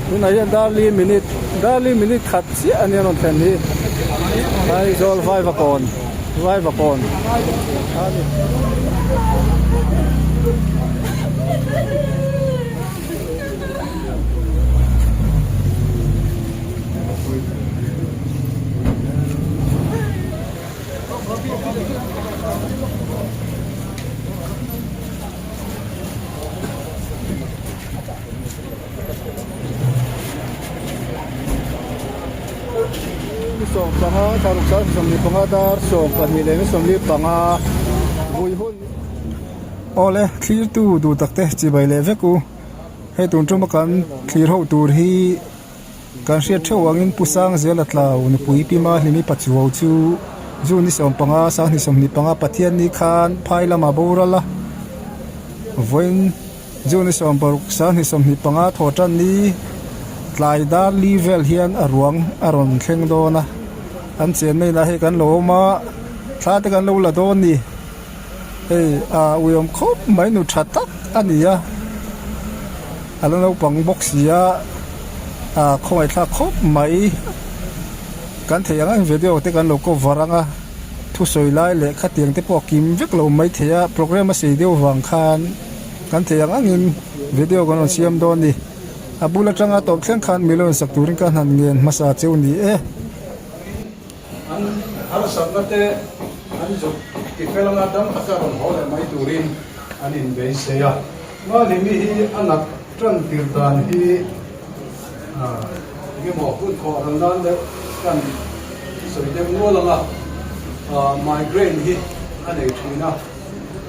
Tunah hian dar li minute dar li minute khat chiah a nia rawn thlen hi Aizawl Vaivakawn Vaivakawn a ni. Ni 15 thla ruk sang 25 dar 12 leh ni 15 vui hun Awle thlirtu duh tak te chibai leh vek u hei tun tuma kan thlir ho tur hi kan hriat theuh angin Pu Sangzela tlau nupui Pi Mahlimi Pachuau chu June ni 15 sang ni 25 Pathianni khan phai lamah boral a vawiin. June 16 25 thaw tan ni tlai dar li vel hian a ruang a rawn thleng dawn a an chen mai inah hei kan lo awm a thla te kan lo la dawn a ni hei ah uiawm khawp mai nu tha tak a ni a a la naupang bawk si a ah khawngaihthlak khawp mai kan theih ang ang video te kan lo cover ang a thusawi lai leh khatiang te pawh a kim vek lo maithei a programme a sei deuh vang khan. Kan thei ang angin video kan rawn siam dawn ni. A bul atanga tawp thleng khan mi lo insak turin ka hnan ngen hmasa cheu ni e. An harsatna te an zuk ti fel anga dam taka rawn haw leh mai turin an inbeisei a. Malimi hi a nat tan tir dan hi engemaw hun khawh ral nan deuh kan sawi deuh nual anga migraine hi a nei thin a.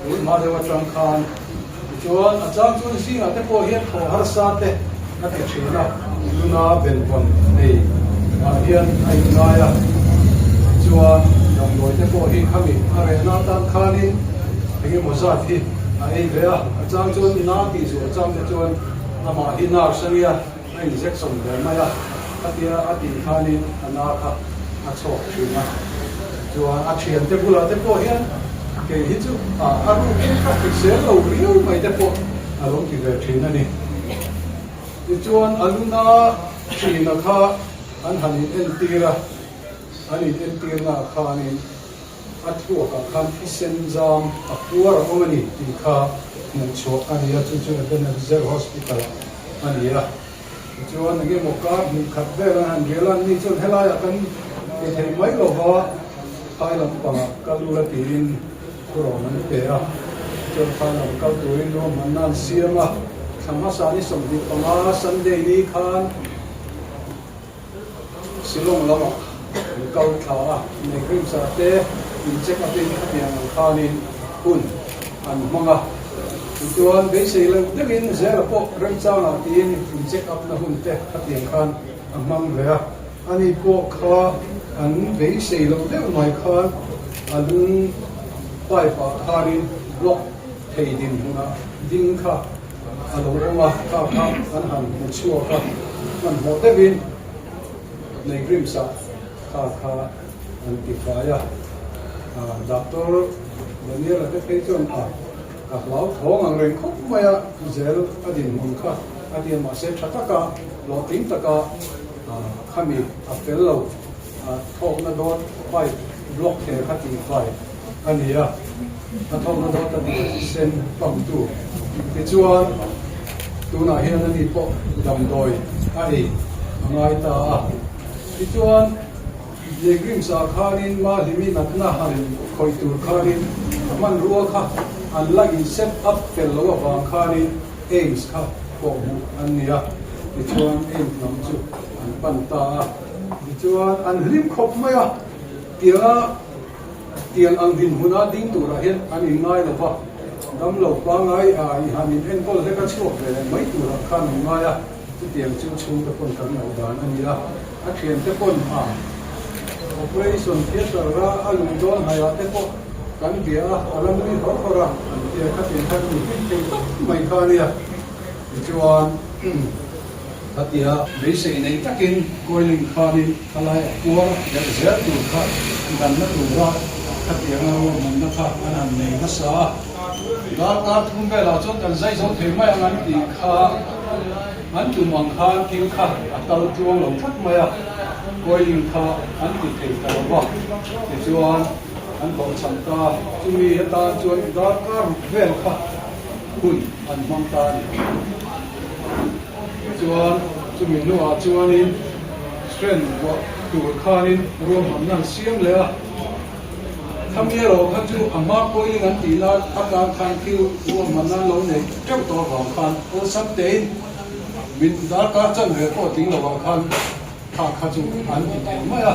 Tun hma deuh atang khan tichuan a chang chuan zingah te pawh hian thaw harsa te a ti thin a, luna benvawn nei ah hian a inngai a, tichuan damdawi te pawh hi khami a rehna atan khanin engemaw zat hi a ei ve a, a chang chuan na tih zual chang te chuan amah hi nurse a nia a injection ve mai a, khatia a tih khanin a na kha a chhawk thin a, chuan a thiante bulah te pawh hian kei hi chu a rukin ka hrisel lo riau mai te pawh a lo ti ve thin a ni. Tichuan a luna thina kha an han in entir a, an in entirna ah khanin a thluakah khan thisen zam a puar a awm a ni tih kha hmuhchhuah a ni a, chu chu Ebenezer Hospital ah a ni a. Tichuan eng emaw kar hnih khat vel an han rel a, ni chuan helaiah kan ti thei mai lo va, phai lampangah kal ula tiin thurawn an pe a. Tichuan phai lam kal turin ruahmanna an siam a, thla hmasa ni 25 Sunday ni khan Shillong lamah an kal thla a, Megrimsa te in check up in khatiang ang khanin hun an hmang a. Tichuan beisei loh deuhin Zela pawh remchangah tiin in check up na hun te khatiang khan a hmang ve a. Ani pawh kha an beisei loh deuh mai khan a lung pipe ah khanin block thei dinhmunah ding kha a lo awm a, kha kha an han hmu chhuak a, hmanhmawh deuhin Neigrimsa kha kha an ti fai a, Doctor Daniel-a te phei chuan a ka hlauthawng ang reng khawp mai a, zel a dinhmun kha a ti a, mahse tha taka hlawhtling taka khami a fel lo thawkna dawt pipe block he kha tih fai a ni a, a thawkna dawt a ni thisen pump tu. Tichuan tunah hian ani pawh damdawi a ei a ngai ta a. Tichuan Legrims ah khanin Mahlimi natna han khawih tur khanin a hmanrua kha an la in set up fel lo avang khanin AIMS kha kawhhmuh an ni a, tichuan AIMS lam chu an pan ta a. Tichuan an hlim khawp mai a, tianga tiang ang dinhmuna ding turah hian an inngai lo va, damlo pangai a i han in enkawl hlek a chhuak ve leh mai turah khan an ngai a, chutiang chu chhungte pawn kan lo dan a ni a, a thiante pawn a operation theatre a a luh dawn hnaihah te pawh kan bia a, a la nui hawr hawr a, an tia khatiang khan mi hlim thei tak mai kha a nia. Tichuan. Khatia beisei nei takin Coiling khanin khalai a puar belh zel tur kha danna tura khatianga ruahmanna kha an han nei hmasa a. Darkar thum velah chuan kan zai zo thei mai ang an tih kha. An tum ang khan thil kha a kal tluang lo tlat mai a, coiling kha an ti thei ta lo va, tichuan an hlawhchham ta. Chumi atan chuan darkar ruk vel kha hun an hmang ta a ni. Tichuan chumi hnuah chuanin strand vuah tur khanin ruahmanna an siam leh a. Khami erawh kha chu a hma coiling an tih lai atan khan thil ruahmanna an lo nei teuh tawh avang khan awlsam tein min darkar chanve pawh tling lovah khan kha kha chu an ti thei mai a.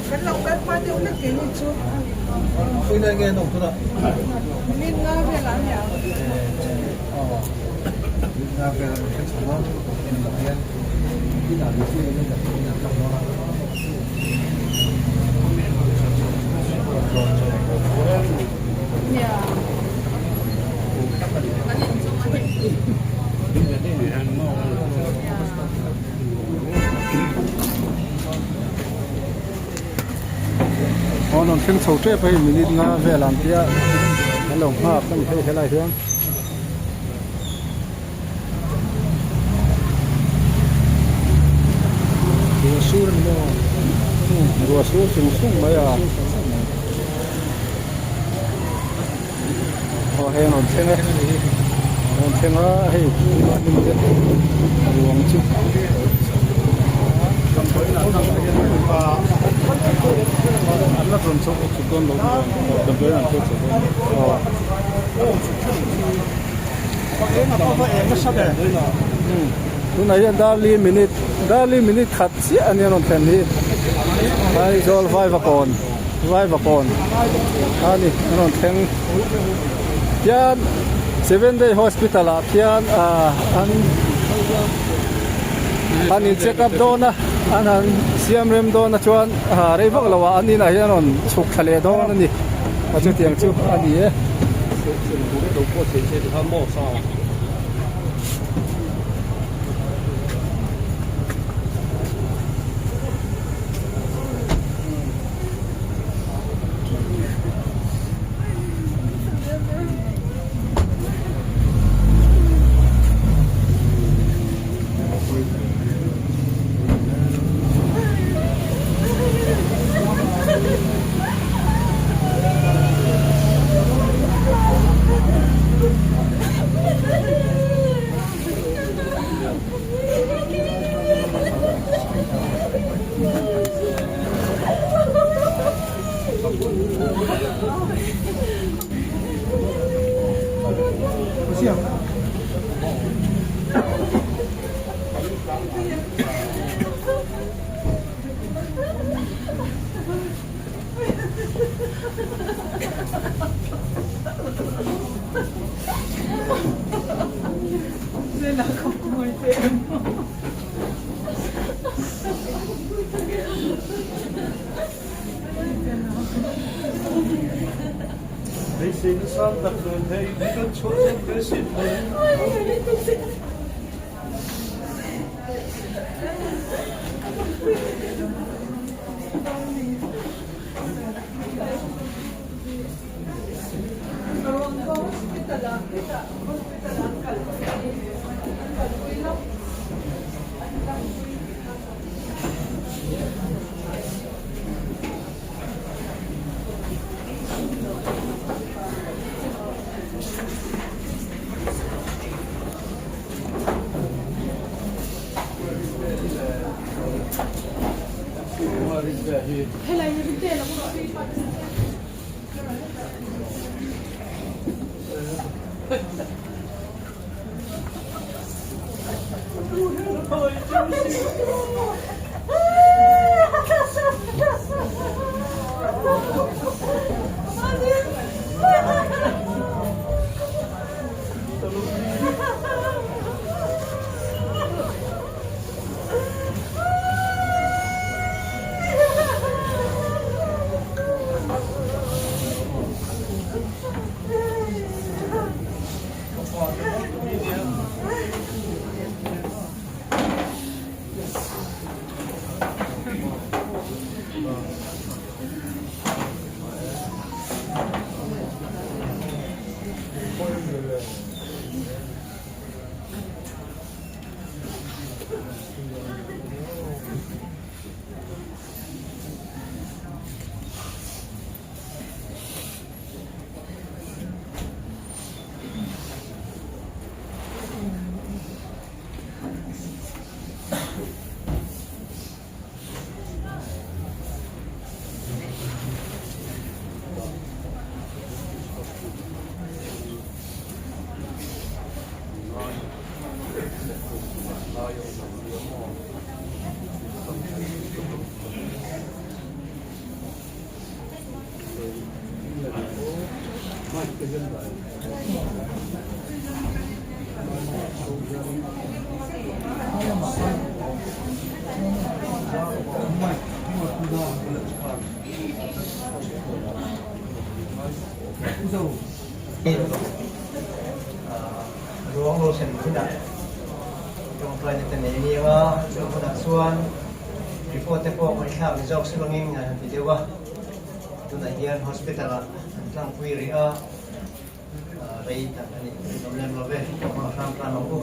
Kan lo kal hma deuh hlek keini chu. Khawi nge an awm tunah? Min nga vel an ni ang. Min nga vel an hre chho a, en lo hian inah duty in an inah kan dawn a. Aw rawn thleng chho tep a hei minute nga vel ang tia an lo nghak a ni hei helai hian. Ruah sur a ni maw? Umm ruah sur sung sung mai a. Aw hei an rawn thleng e. An rawn thleng a hei ruang chu. An la rawn chho chhuk dawn lo damdawiin an phur chho dawn aw. Tunah hian darli minute darli minute khat chiah a nia rawn thlen hi Aizawl Vaivakawn Vaivakawn a ni a rawn thleng hian Seven Day Hospital ah khian ah an an in check up dawn a an han siam rem dawn a chuan ah rei vak lo ah an inah hian a rawn chhuk thla leh dawn a ni a chutiang chu a ni e. Ruang lo thlen hunah tawngtaina te nei aniang a, chu hunah chuan report te pawh ngaihthlak ni zawk silawngin an han ti deuh a, tunah hian hospital ah an tlangpui rih a, rei tak a nih rinawm lem lo ve, hma hram hram ang u.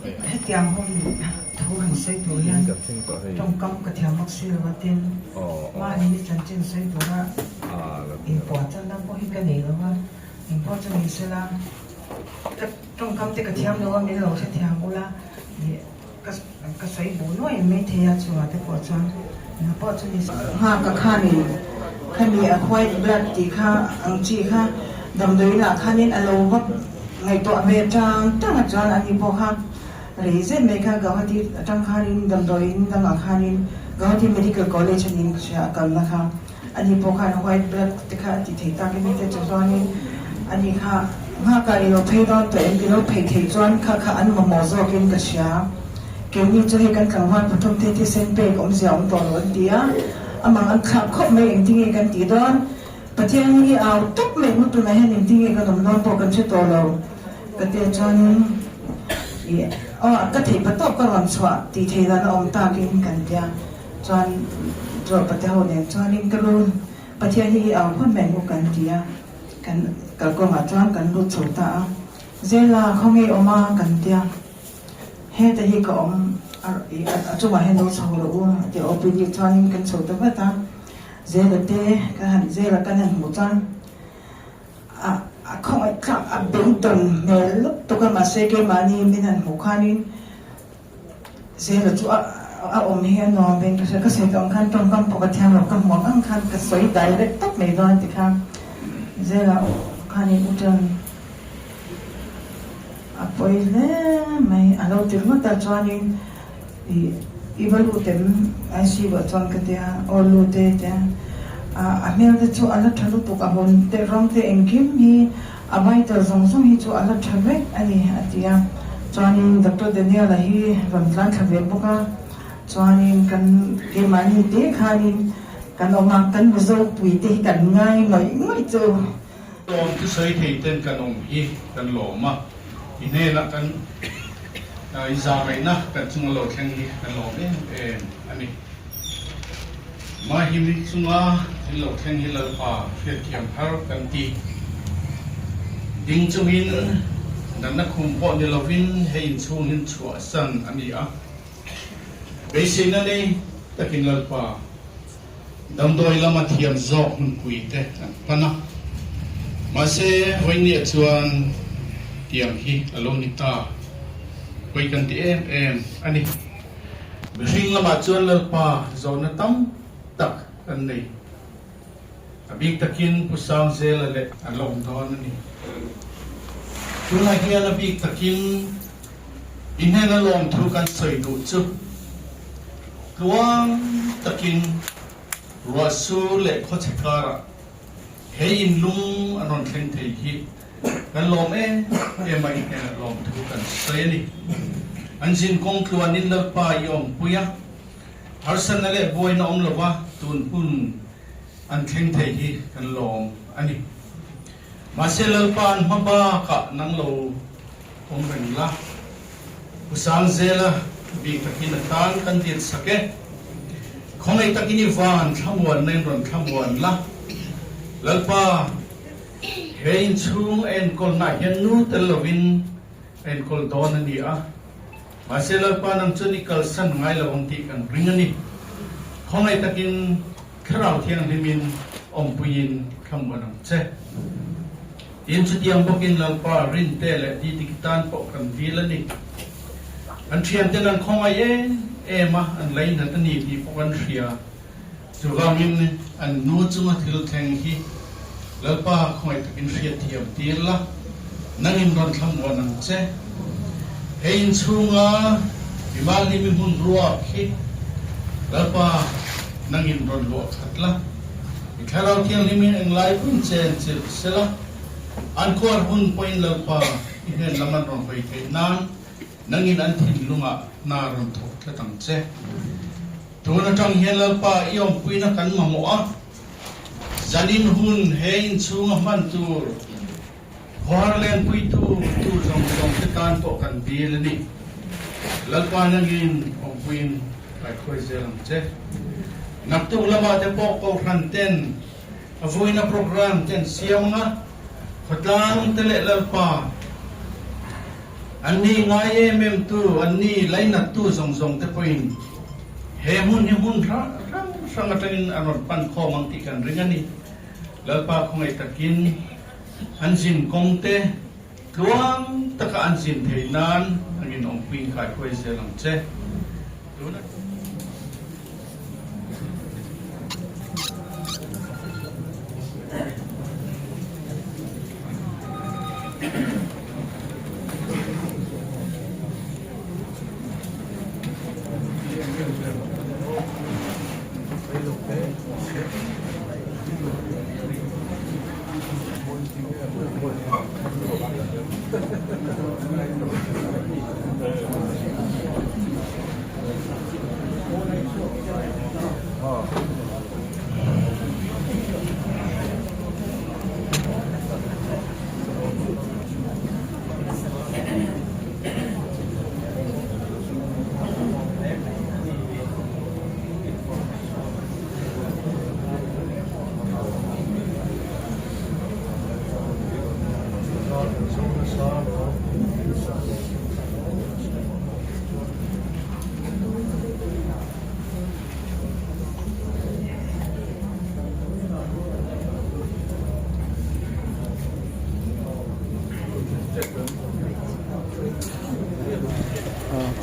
Hetiang hun thu han sawi tur hian tawngkam ka thiam bawk si lo a tin mahni ni chanchin sawi tura inpuah chan ang pawh hi ka nei lo a, engpawh chu ni sela ka tawngkam te ka thiam lo a min lo hrethiam ula ih Ka ka sawi bu nuai mai thei a chungah te pawh chuan eng pawh chu ni Nghaka khanin khami a white blood tih kha ang chi kha damdawiin ah khanin a lo va ngaihtuah ve tang tang a chuan ani pawh kha rei zet mai kha Gauhati atang khanin damdawiin dangah khanin Gauhati Medical College anin ka hria a kalna kha. Ani pawh khan white blood te kha a ti thei tak em te chu chuanin ani kha nghakah i lo phei dawn tawh em i lo phei theih chuan kha kha an mamawh zawkin ka hria. Keini chu hei kan tlangval pathum te thisen pek awmzia awm tawh lo an ti a, amang an thlak khawp mai engtinge kan tih dawn? Pathian hi au tawp mai hmu tunah hian engtinge kan awm dawn pawh kan hre tawh lo ka tia chuanin ih aw ka theih pa tawp ka rawn chhuah tih theih dan a awm takin kan tia. Chuan Jopa te ho nen chuanin ka lu Pathian hi i au phawt mai ang u kan ti a, kan kalkawngah chuan kan lut chho ta a, Zela khawnge awm a kan tia, heta hi ka awm a a chungah hian lo chho rawh u a ti a, OPD chuanin kan chho ta vat a, Zela te kan han Zela kan han hmuh chuan a a khawngaih thlak a beidawn hmel lutuk a mahse keimahni min han hmuh khanin. Zela chu a a awm hi a nuam veng ka hria, ka sawi tawh ang khan tawngkam pawh ka thiam lo, ka hmuh ang ang khan ka sawi direct tawp mai dawn ti kha Zela khanin u ṭan a pawi hle mai a lo ti ringawt a chuanin ih i va lut em ICU ah chuan ka tia aw lut e tia a hmel te chu a la ṭha lutuk a hawn te rawng te engkim hi A vital zawng zawng hi chu a la tha vek a ni a ti a, chuanin Doctor Daniel-a hi rawn tlan thla ve bawk a, chuanin kan keimahni te khanin kan awm a, kan Mizo puite hi kan ngai ngawih ngawih chu. Lawm thusawi thei ten kan awm hi kan lawm a, i hnenah kan i zangaihna kan chunga lo thleng hi kan lawm em em a ni. Mahimi chunga thil lo thleng hi Lalpa hriatthiam har kan ti. Ding chungin natna khum pawh ni lovin hei inchhung hin chhuahsan a ni a. Beiseina nei takin Lalpa damdawi lama thiam zawk hmunpui te an pan a. Mahse vawinia chuan tiang hi a lo ni ta. Pawi kan ti em em a ni. Mihring lamah chuan Lalpa zawhna tam tak kan nei. A bik takin Pu Sangzela leh an la awm dawn a ni. Tunah hian a bik takin i hnena lawmthu kan sawi duh chu tluang takin ruahsur leh khawchhe karah he inlung an rawn thleng thei hi Kan lawm em em a, i hnenah lawmthu kan sawi a ni. An zin kawng tluanin Lalpa i awmpui a, harsatna leh buaina awm lova tun hun an thleng thei hi kan lawm a ni. Mahse Lalpa an hma bakah nang lo awm reng la, Pu Sangzela bik takin a tan kan dil sak e. Khawngaih takin i van thlamuanna in rawn thlamuan la, Lalpa, He inchhung a enkawlnaah hian nu tel lovin a enkawl dawn a ni a, mahse Lalpa nang chuan i kalsan ngai lo ang tih kan ring a ni. Khawngaih takin Thlarau Thianghlimin awmpuiin thlamuan ang che. Tin, chutiang bawkin Lalpa Rinte leh Didiki tan pawh kan dil a ni. An thianten an khawngaih em em a, an lainat a ni tih pawh kan hria. Chuvangin an nu chunga thil thleng hi Lalpa khawngaih takin hriatthiam tir la, nangin rawn thlamuan ang che. Hei inchhunga Mimalimi hmun ruak hi Lalpa nangin rawn luah khat la, i Thlarau Thianghlimin englai pawhin chen chilh se la, an khuar hun pawhin Lalpa i hnen lam an rawn hawi theih nan nangin an thinlungah hna rawn thawk tlat ang che. Tun atang hian Lalpa i awmpuina kan mamawh a, zanin hun he inchhunga hman tur khawhar lenpuitu tur zawng zawng te tan pawh kan dil a ni. Lalpa nangin awmpuiin kaikhuai zel ang che. Naktuk lamah te pawh Kohhran ten a vuina programme te an siam ang a, khawtlang te leh Lalpa An ni ngai em em tu, an ni lainat tu zawng zawng te pawhin he hmun hi hmun hrang hrang atangin an rawn pan khawm ang tih kan ring a ni. Lalpa khawngaih takin an zin kawng te tluang taka an zin theih nan an inawmpuiin kaihruai zel ang che. Tuna.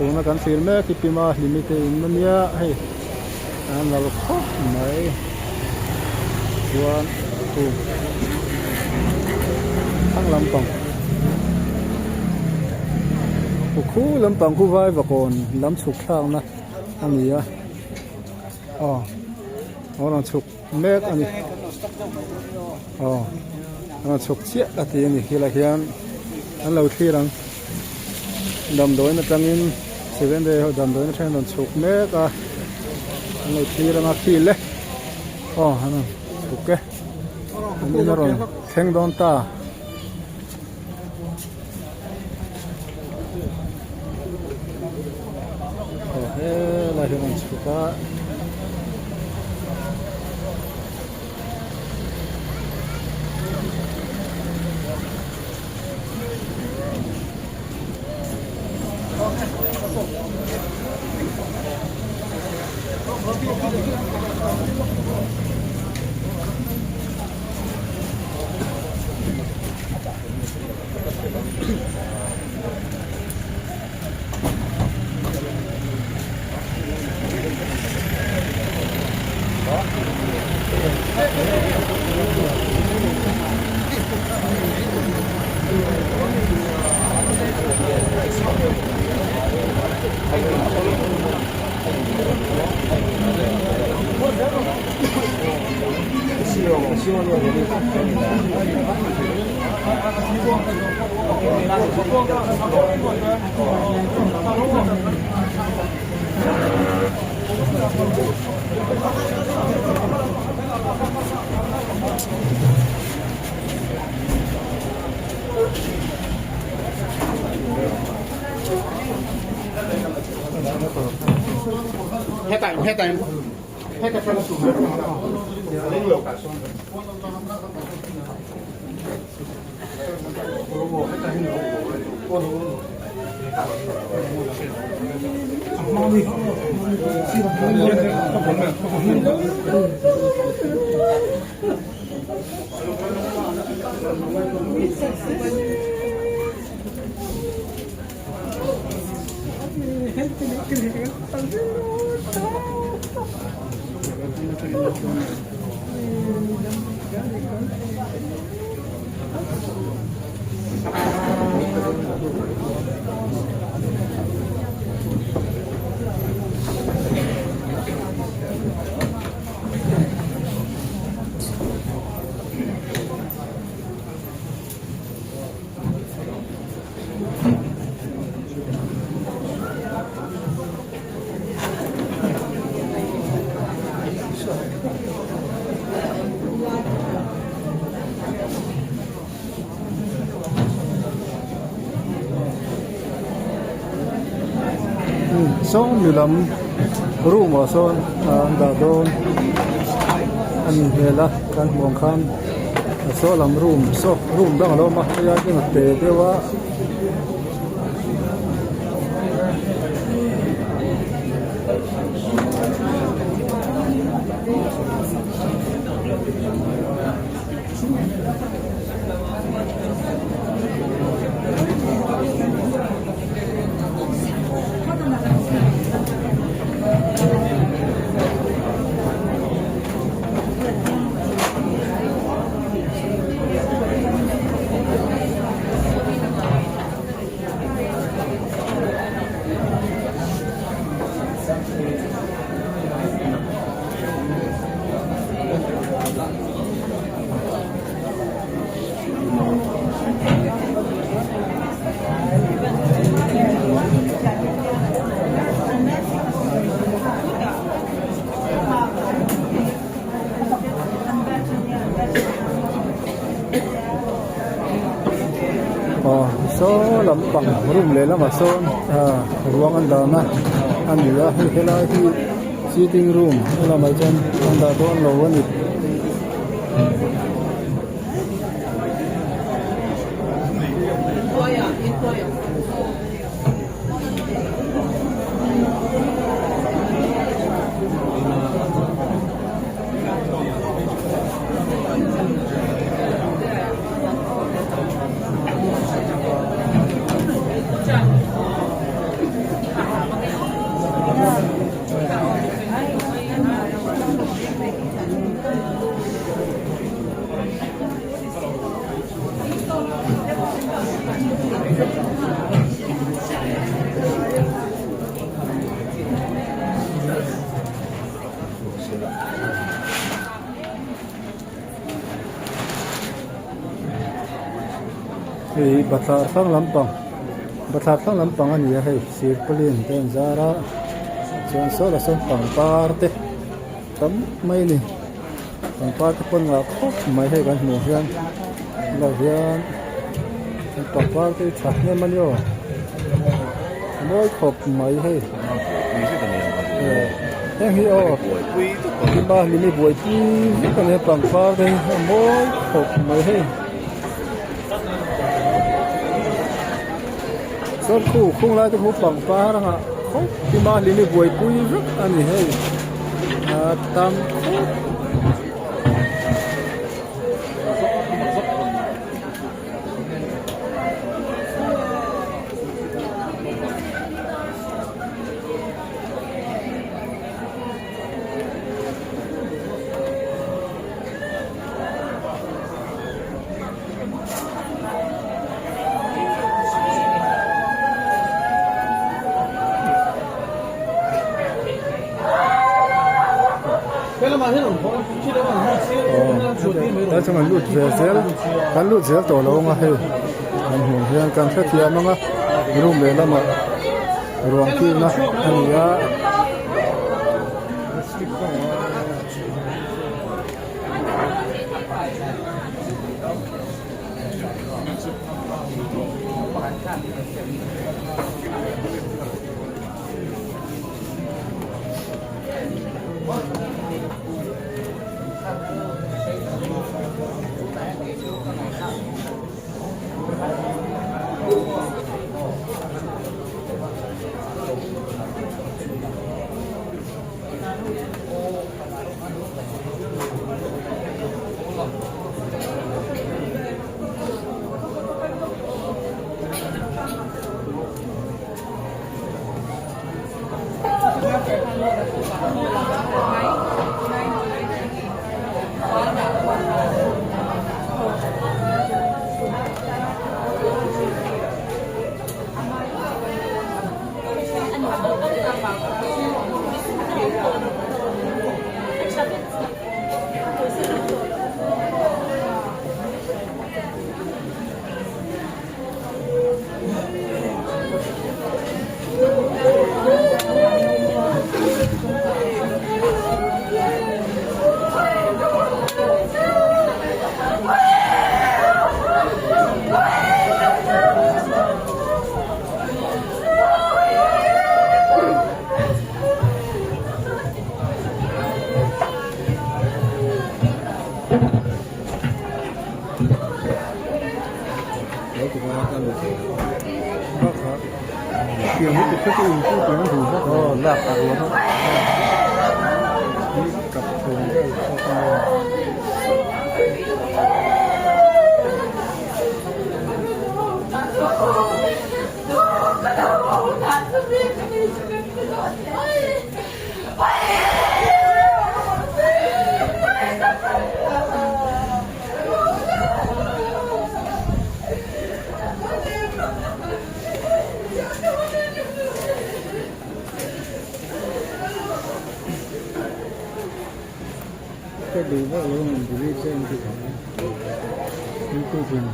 Tuna kan thlir mek hi Pima Hlimi te in ania hei an lo khawp mai chuan khu thlang lampang khu khu lampang khu vai vakawn lam chhuk thlakna a ni a aw a rawn chhuk mek a ni aw a rawn chhuk chiah a ti a ni helaiah hian an lo thlir ang. Damdawiin atangin Seven Day ho damdawiin atangin an rawn chhuk mek a an lo thlir anga khi le aw an rawn chhuk e an in a rawn thleng dawn ta. Aw helai hi a rawn chhuk a. Saw mi lam room ah sawn an dah dawn a ni hmel a kan hmuh ang khan saw lam room saw room dang a lo awm a hei ai hian a te deuh a. Aw saw lampang room lehlamah sawn ah ruang an dahna a ni a hei helai hi sitting room a lamah chuan an dah dawn lo a ni. Bathlar thlang lampang bathlar thlang lampang a ni a hei sirpawlin te an zar a chuan saw lah sawn pangpar te tam mai a ni pangpar te pawn ngah khawp mai hei kan hmuh hian tunah hian pangpar te hi tha hnem a ni aw mawi khawp mai hei heng hi aw hlim a hlim hi buaipui vek a ni a pangpar te hi a mawi khawp mai hei. Chuan khu khung lai te khu pangpar anga khawp hlim a hlim hi buaipui vek a ni hei a tam khawp. Aw chuan an lut ve zel kan lut zel tawh lo ang a hei kan hmuh hian kan hrethiam ang a room lehlamah ruang kilhna a ni a. Ka duh vak lo ang delete te an ti thei a youtube in.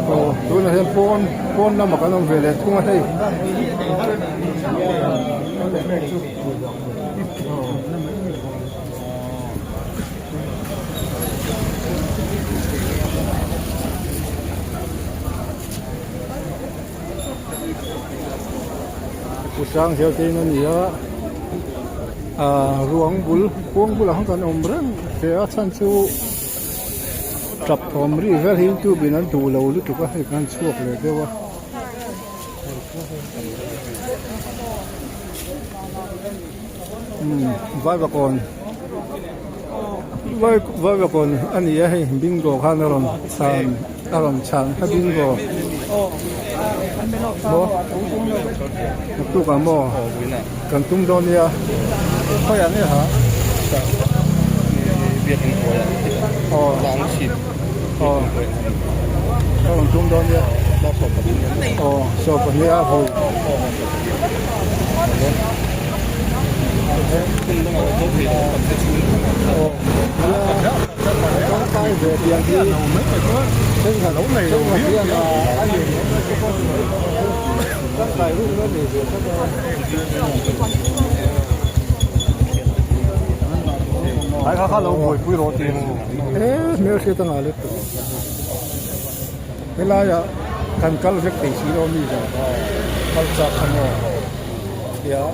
Aw tunah hian pawn pawn lamah kan awm ve leh thung a hei. Pu sang zel te in a ni a ah ruang bul khuang bulah khan kan awm reng hle a chhan chu. Tap thawm ri vel hi youtube in an duh lo lutuk a hei kan chhuak leh deuh a. Umm vaivakawn vaivakawn a ni a hei bingo khan a rawn chhan a rawn chhan kha bingo maw naktuk ah maw kan tum dawn nia khawiah nge ha aw aw a rawn tum dawn nia aw 12 a vui. Helaiah kan kal vek thei si lo mi zawng kal chak kha maw tia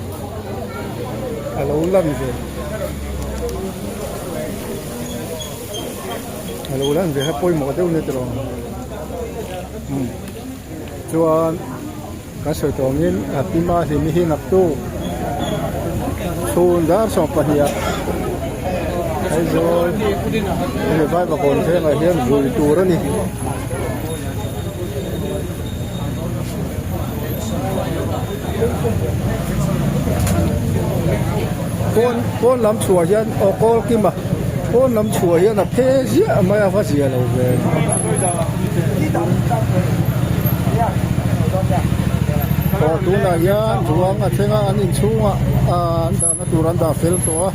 a lo lan ve a lo lan ve kha pawimawh deuh ni tawh umm chuan kan sawi tawh angin a pima hlimi hi naktuk chhun dar 12 ah Aizawl hemi Vaivakawn vengah hian vui tur a ni. Pawn pawn lam chhuah hian aw kawl kim a pawn lam chhuah hian a phe ziah mai a va zia lo ve. Aw tunah hian ruang a thleng a an inchhungah an dahna tur an dah fel tawh a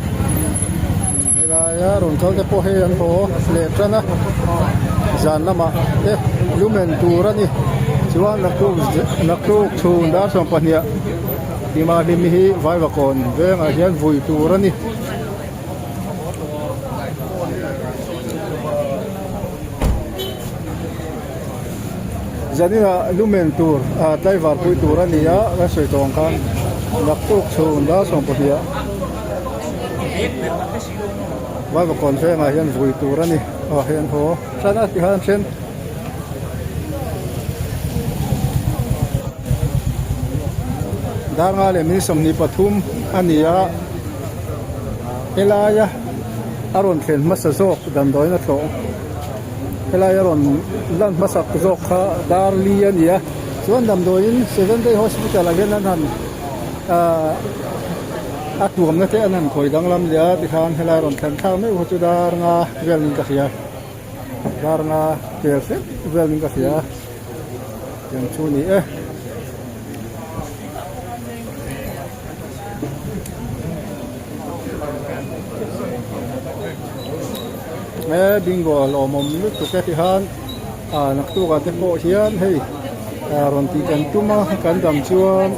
helaia rawn kal te pawh hei an haw leh tan a zan lamah te lumen tur a ni chuan naktuk naktuk chhun dar 12 tima hlim hi Vaivakawn vengah hian vui tur a ni. Zaninah lumen tur ah tlaivar pui tur a ni a kan sawi tawh ang khan naktuk chhun dar 12 ah Vaivakawn vengah hian vui tur a ni aw hei an haw tan a tikhan an then. Dar nga leh min 23 a ni a helaia a rawn thlen hmasa zawk damdawiin a tlawh. Helai a rawn lan hmasak zawk kha dar li a ni a chuan damdawiin seven day hospital ah hian an han ahh a tuamna te an han khawi danglam leh a tikhan helai a rawn thlen thlak meuh kha chu dar nga vel in ka hria dar nga tel hlek vel in ka hria tiang chu a ni e. He bingo lawmawm lutuk e tihan ah naktuk ah te pawh hian hei ah rawn tih kan tum a kan dam chuan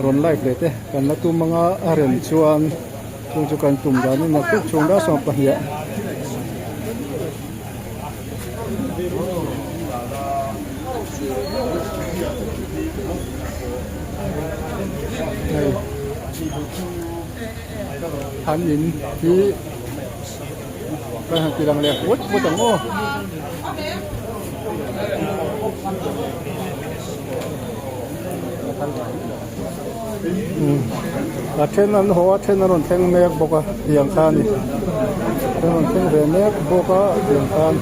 rawn live leh te kan la tum anga a rem chuan chung chu kan tum danin naktuk chhung dar 12 ah. Hei an in hi kan han ti lang leh vut vut ang aw. A then an haw a then an rawn thleng mek bawk a tiang kha a ni a then an rawn thleng ve mek bawk a tiang khan.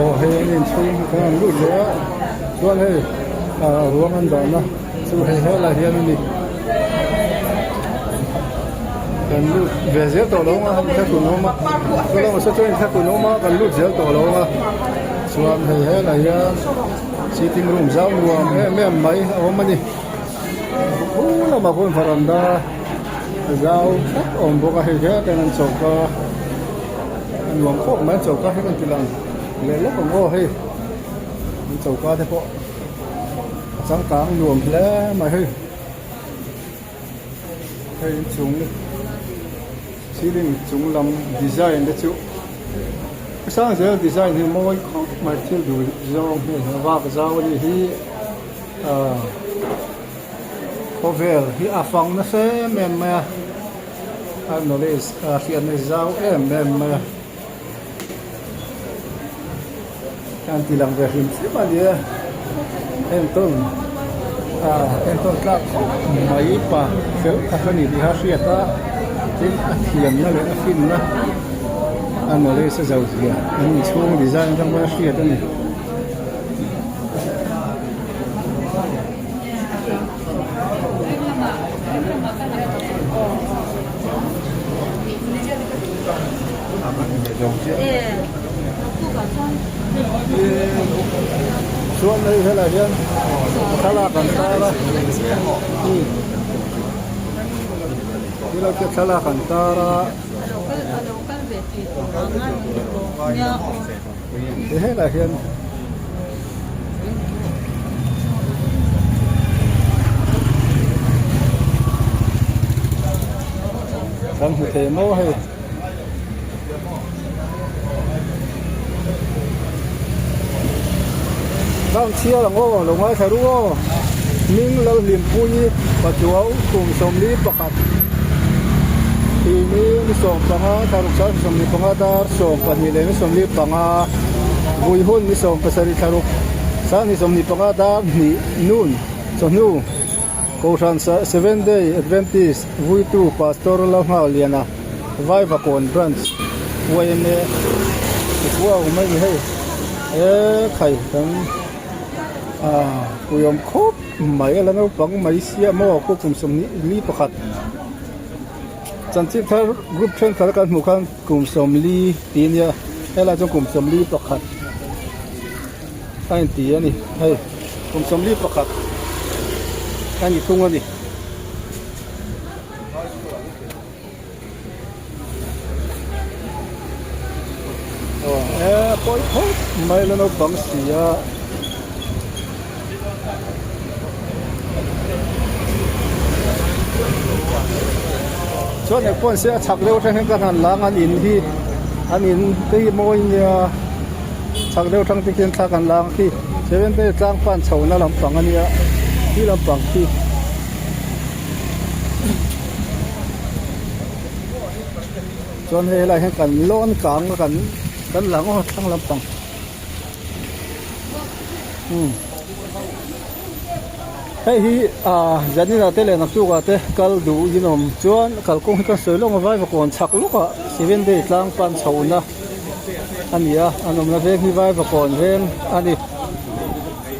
Aw hei an inchhung hi khan an lut leh a chuan hei ah ruang an dahna chu hei helai hian a ni kan lut ve zel tawh lo ang a inthlahrun awm a chuan saw chuan inthlahrun awm a kan lut zel tawh lo ang a chuan hei helai hian sitting room zau nuam em em mai a awm a ni. Khu lamah khuan varanda. A zau thlap awm bawk a hei hian an choka a nuam khawp mai an choka hi kan ti lang leh lawk ang aw hei an choka te pawh a changkang nuam hle mai hei hei inchung ceiling chung lam design te chu sang zel design hi mawi khawp mai thil duh zawng hi a vak zau a nih hi ah. Khawvel hi a fang nasa em em mai a, a knowledge a hriatna hi zau em em mai a, an ti lang ve hrim hrim a ni e, entawn ah entawn tlak khawp mai pa fel tak a ni tih a hriat a, tin a thiamna leh a finna a knowledge a zau zia an inchhung design atang pawhin a hriat a ni. Chuan hei helai hian thlalak an tar a helai khian thlalak an tar a Helai hian kan hmu thei maw hei Dang chhiar ang aw lo ngaithla ru aw Hming Lalhlimpuii Pachuau kum 41 Tini ni 15 thlaruk sang 15 dar 12 leh ni 15 vui hun ni 17 thlaruk sang ni 25 dar hnih nun chawhnu Kohhran Seventh Day Adventist vuitu Pastor Lalnghauliana Vaivakawn Branch yma Wow mai ni hei e khai kan ah puiawm khawp mai a la naupang mai sia maw khu kum 21 Chanchin thar group thenkhat a kan hmuh khan kum 40 tih a nia helai chuan kum 41 a inti a ni hei kum 41 a ni thung a ni. Aw e pawi khawp mai la naupang si a. Chuan eng pawh an sia a chhak deuh atang hian ka han lang an in hi an in te hi mawi nia chhak deuh atang te khian thla kan lang khi seven te tlang pan chho na lampang ania khi lampang khi. Chuan hei helai hian kan lawn kang a kan kan lang aw thlang lampang umm hei hi ah zanina te leh naktukah te kal duh in awm chuan kalkawng hi kan sawi lawk a vaivakawn chhak lawkah seven day tlang pan chhohna a ni a an awmna veng hi vaivakawn veng a ni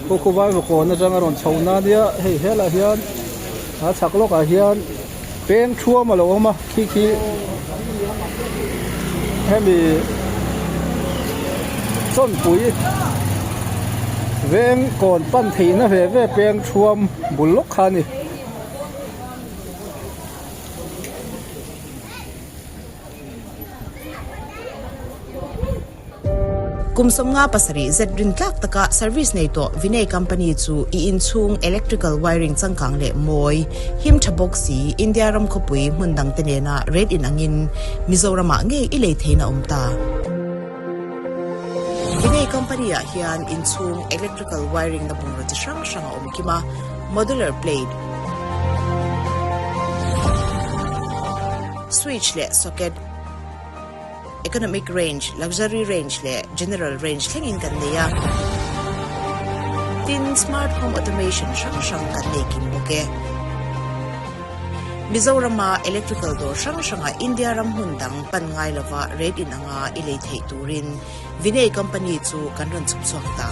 khu khu vaivakawn atanga rawn chhohna a nia hei helaiah hian a chhak lawkah hian peng thuam a lo awm a khi khi hemi chawnpui veng kawn pan theihna ve ve peng thuam bul lawk kha a ni. Kum 57 zet rin tlak taka service nei tawh Vinay Company chu i inchhung electrical wiring changkang leh mawi, him tha bawk si India ram khawpui hmun dangte nena rate in angin Mizoramah ngei i lei theihna awm ta. Vinay Company ah hian inchhung electrical wiring na bungraw chi hrang hrang a awm kim a, modular plate, switch leh socket, Economic range, Luxury range leh General range thlengin kan nei a. Tin, Smart Home Automation hrang hrang kan nei kim bawk e. Mizorama electrical dawr hrang hrangah India ram hmun dang pan ngai lova rate in anga i lei theih turin Vinay Company chu kan rawn chhuk chhuak ta.